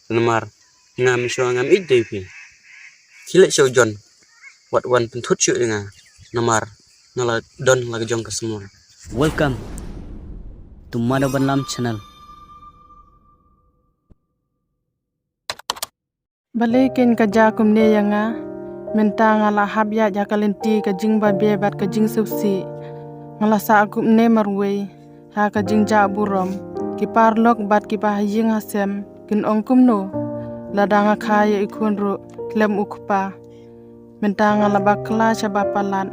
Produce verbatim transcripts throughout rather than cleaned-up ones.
Namar nga mynshuwa ngam ïeit de ïa phi. Khie leit sha u John, wat wan pynthut shuh ïa nga. Namar nga la don la ka jong ka samla. Welcome to Mother Banlam channel. Balei kein ka jia kumne ïa nga? Mynta nga la hap ïaid ha ka lynti ka jingbabe bad ka jingsngewsih. Nga la sah kumne marwei ha ka jingjah burom. Ki paralok bad ki bahaïing hasem kin ong kumno? Lada nga kha ïa i khun ruh khlem u kpa. Mynta nga la bakla shaba palat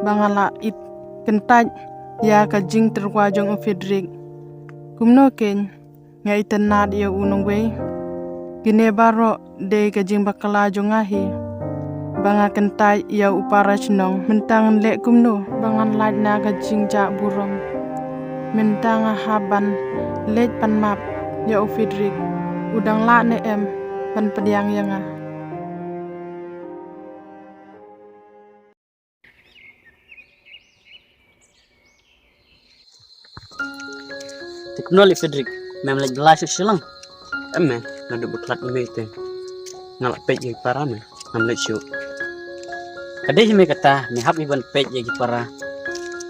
ba nga la ïeit kyntait ïa ka jingtyrwa jong u Frederick. Kumno kein nga itynnad ïa u nongwei? Kine baroh dei ka jingbakla jong nga hi ba nga kyntait ïa u para shnong. Mynta ngan leh kumno ba ngan lait na ka jingjah burom? Mynta nga hap ban leit pan map ïa u Frederick. U dang lah ne em ban pdiang ïa nga? Te kumno lei Frederick, mem leit bylla shuh shilliang? Em me, naduh ba khlad ïa me te nga la peit ïa ki para me, ngam leit shuh. Ka dei hi me kata, me hap hi ban peit ïa ki para.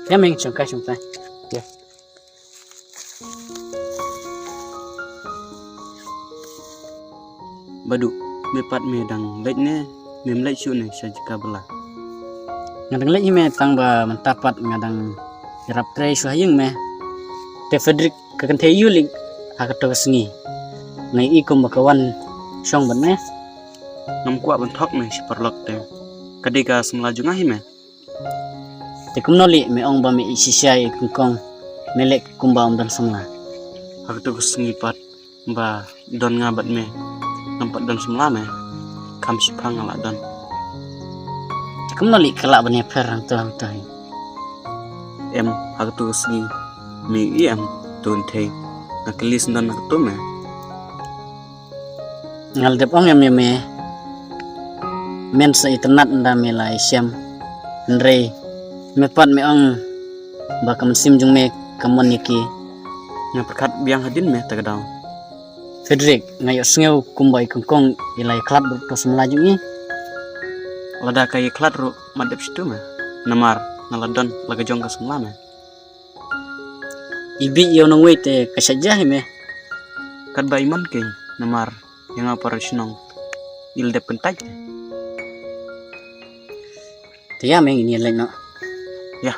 Ïa me, shong kai shong tai. Ïa. Badu, me pat me dang leit ne, mem leit shuh ne sha jaka bylla? Nga dang leit hi me, tang ba mynta pat nga dang ïarap trei shuwa ha ïing me. Te Frederick, ka kynthei aïu lei ha kato ka sngi? Nga ïohi kumba ka wan shong bad me. Ngam kwah ban thok ne shi paralok te ka dei ka samla jong nga hi me. Te kumno lei me ong ba me ïeit shisha ïa i Kongkong, me leh kumba ym don samla? Ha kato ka sngi pat ba don nga bad me, ngam pat don samla me, kham shiphang nga la don. Te kumno lei ka lah ban ïapher hangto hangto hi? Em, ha kato ka sngi me ïohi em, to kynthei, nga kylli sngewdon ha kato me. Nga la dep ong em ïa me, men sa itynnad ynda me la ïashem. Hynrei me pat me ong ba ka mynsiem jong me ka mon ïa ki. Nga pyrkhat biang hadien me ta ka daw. Frederick, nga ïohsngew kumba i Kongkong i la ïakhlad bad uto u samla jong i. Lada ka ïakhlad ruh mat dep shitu me, namar nga la don la ka jong ka samla me. I bit ïa u nongwei te ka shah jia hi me. Katba i mon kein, namar ïa nga para shnong i la dep kyntait. Te ïa me, ngin ïa leit noh. Ïa.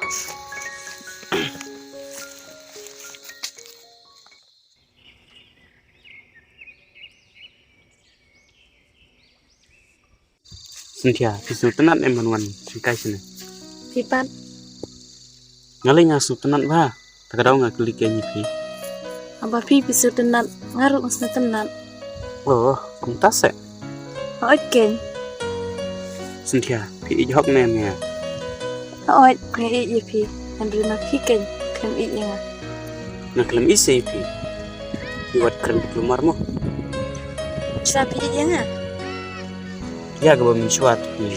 Synthia, phi sngewtynnad em ban wan shangkai shane? Phi pat? Nga lei nga sngewtynnad bha. Ta ka daw nga kylli kein ïa phi. Haba phi phi sngewtynnad, nga ruh nga sngewtynnad. Oh, kumta se. Hooid kein. Synthia, phi ïeit hok ne em ïa nga? Hooid, nga ïeit ïa phi. Hynrei ma phi kein khlem ïeit ïa nga. Nga khlem ïeit se ïa phi. Phi wat kren kulmar mo. Sa phi ïeit ïa nga? Ïa kaba mynshuwa te phi.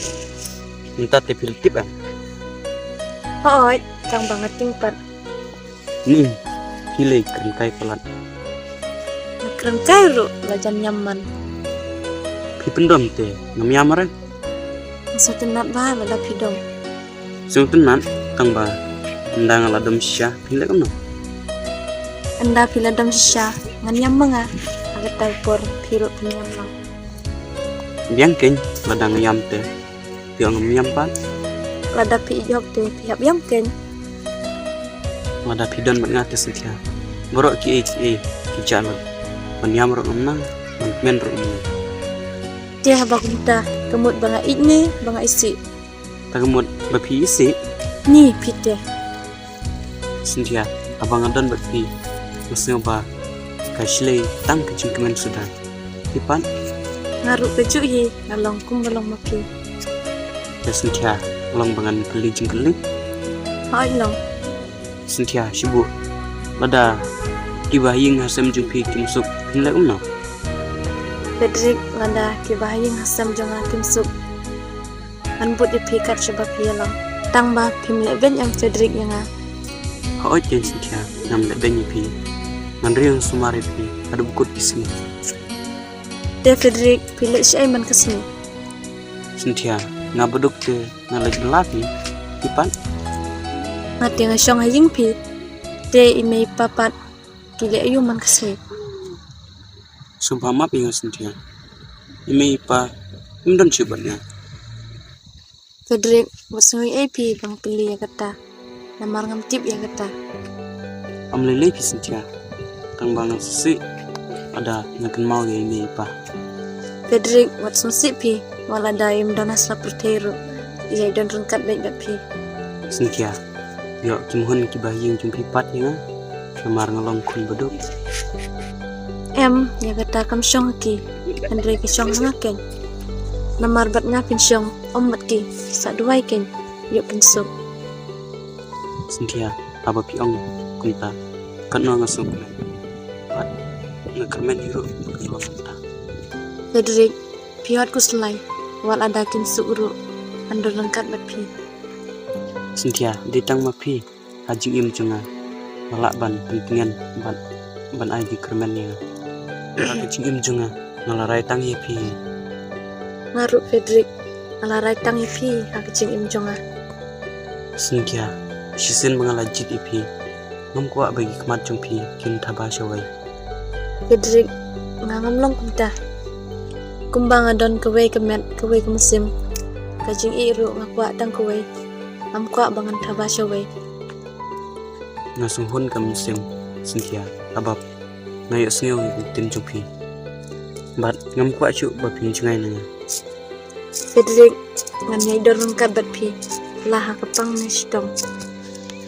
Mynta te phi la tip em? Hooid, tang ba nga tieng pat. Ni, phi lei kren kai palat. Nga kren kai ruh la jan ïam man. Phi pyndom te ngam ïam re. Nga sngewtynnad bha lada phi dom. Sngewtynnad tang ba ynda nga la dom shisha phi leh kumno? Ynda phi la dom shisha ngan ïam ma nga. Ha kata ka por phi ruh phin ïam lang. Biang kein lada nga ïam te. Phi ong ngam ïam pat? Lada phi ïeit hok te phi hap ïam kein. Lada phi don bad nga te Synthia, baroh kiei kiei ki jah lut. Ban ïam ruh ngam nang, ban kmen ruh ngam nang. Te haba kumta, ka mut ba nga ïeit ne ba nga isih? Ta ka mut ba phi isih? Ni phi te. Synthia, haba nga don bad phi, nga sngew ba ka shlei tang ka jingkmen suda. Phi pat? Nga ruh kajuh hi, nga long kumba long ma phi. Te Synthia, long ba ngan kylli jingkylli? Hooid long. Synthia, shibun, lada ki bahaïing hasem jong phi kim suk, phin leh kumno? Frederick, lada ki bahaïing hasem jong nga kim suk, ngan bud ïa phi kat shaba phi ïalam. Tang ba phim leh beiñ em Frederick ïa nga? Hooid kein Synthia, ngam leh beiñ ïa phi. Ngan ri ngan sumar ïa phi haduh ba kut ki sngi. Te Frederick, phi leit shaei man ka sngi? Cynthia, nga baduk te nga leit bylla phi. Phi pat? Nga te nga shong ha ïing phi. Te i mei i pa pat ki leit aïu man ka sngi? Sngewbha map ïa nga Cynthia. I mei i pa im don shuh bad nga. Frederick, wat sngew ei ei phi ba nga pynlong ïa kata. Namar ngam tip ïa kata. Ym lei lei phi Cynthia. Tang ba nga sngewsih lada nga kynmaw ïa i mei i pa. Frederick, wat sngewsih phi, wat lada im don ha sla pyrthei ruh, ïa i don ryngkat beit bad phi. Cynthia, ïoh ki mohon kiba ha ïing jong phi pat ïa nga. Namar nga long khun baduk. Em, ïa kata kam shong ha ki, hynrei ka shong ha nga keiñ. Namar bad nga phin shong, ym bad ki, sa duwai keiñ, ïoh pynsuk. Cynthia, haba phi ong kumta, katno nga sngewkmen. Bad nga kyrmen hi ruh ba kan long kumta. Frederick, phi ot khuslai, wat lada kim suk ruh, ngan don ryngkat bad phi. Cynthia, dei tang ma phi ha jingim jong nga, nga lah ban pyntngen bad ban ai jingkyrmen ïa nga. Ha ka jingim jong nga, nga la rai tang ïa phi. Nga ruh Frederick, nga la rai tang ïa phi ha ka jingim jong nga. Cynthia, shisien ba nga la jied ïa phi, ngam kwah ba ki khmat jong phi kin thaba shawei. Frederick, nga ngam long kumta. Kumba nga don kawei ka met, kawei ka mynsiem, ka jingïeit ruh nga kwah tang kawei. Ngam kwah ba ngan thaba shawei. Nga sngewhun ka mynsiem Cynthia, haba nga ïohsngew ïa ka ktien jong phi. Bad ngam kwah shuh ba phin jngai na nga. Frederick, ngan ïai don ryngkat bad phi la ha ka pang ne shitom.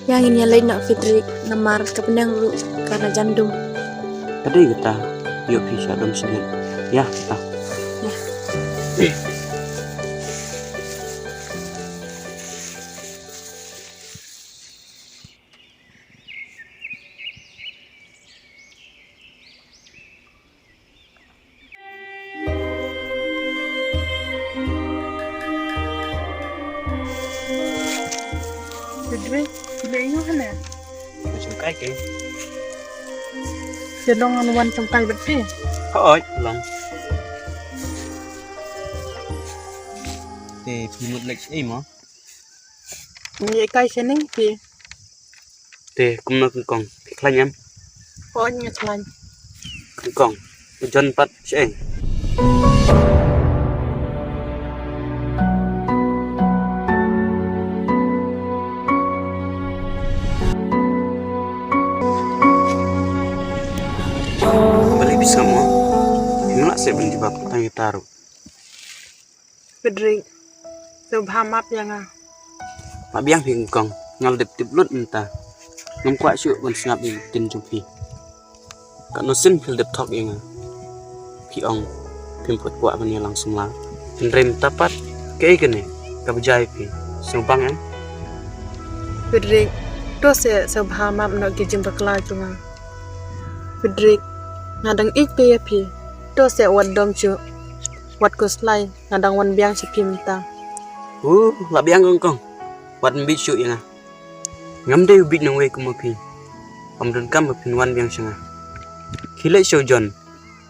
Ïa ngin ïa leit noh Frederick, namar ka bneng ruh ka la jan dum. Ka dei kata, ïoh phi sha dom shibit. Ïa kata. Ïa. Frederick, phi leh aïu hangne? Nga shongkai keiñ. Te long ngan wan shongkai bad phi? Hooid, long. Te phi mut leit ei mo? Ngi ïa kai shaneng phi. Te kumno kongkong, phi khlaiñ em? Hooid nga khlaiñ. Kongkong, u John pat shaei? Balei phi sngap mo? Phi lah seh ban jubab tang ïa ta ruh. Frederick, sngewbha map ïa nga. Map biang phi kong, nga la dep tip lut mynta. Ngam kwah shuh ban sngap ïa ka ktien jong phi. Katno sien phi la dep thok ïa nga. Phi ong phim pat kwah ban ïalang samla. Hynrei mynta pat kaei kane kaba jia ïa phi? Sngewbang em? Frederick, to seh sngewbha map noh ki jingbakla jong nga. Frederick, nga dang ïeit te ïa phi. To seh wat dom shuh. Wat khuslai, nga dang wan biang sha phi mynta. Uh, la biang kong kong. Wat ym bieit shuh ïa nga. Ngam dei u bieit nongwei kum ma phi. Ym donkam ba phin wan biang sha nga. Khie leit sha u John,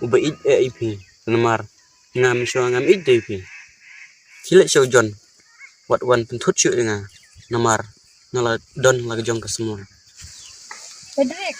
uba ïeit eh ïa phi. Namar nga mynshuwa ngam ïeit de ïa phi. Khie leit sha u John. Wat wan pynthut shuh ïa nga. Namar nga la don la ka jong ka samla. Frederick.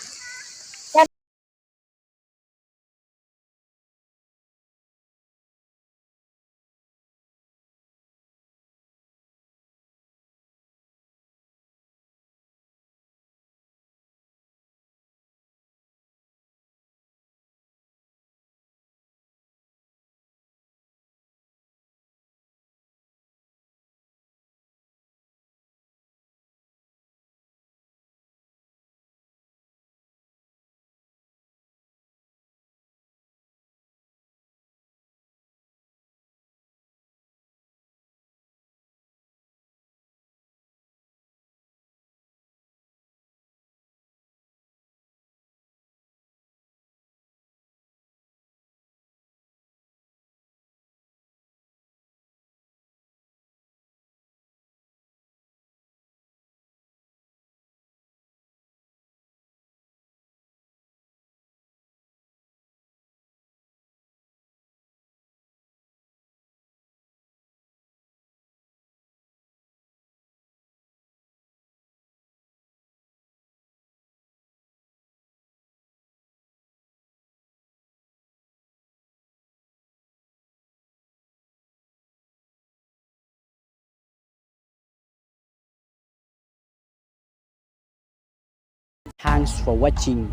Thanks for watching.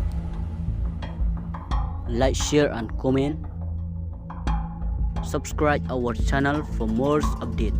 Like, share and comment. Subscribe our channel for more update.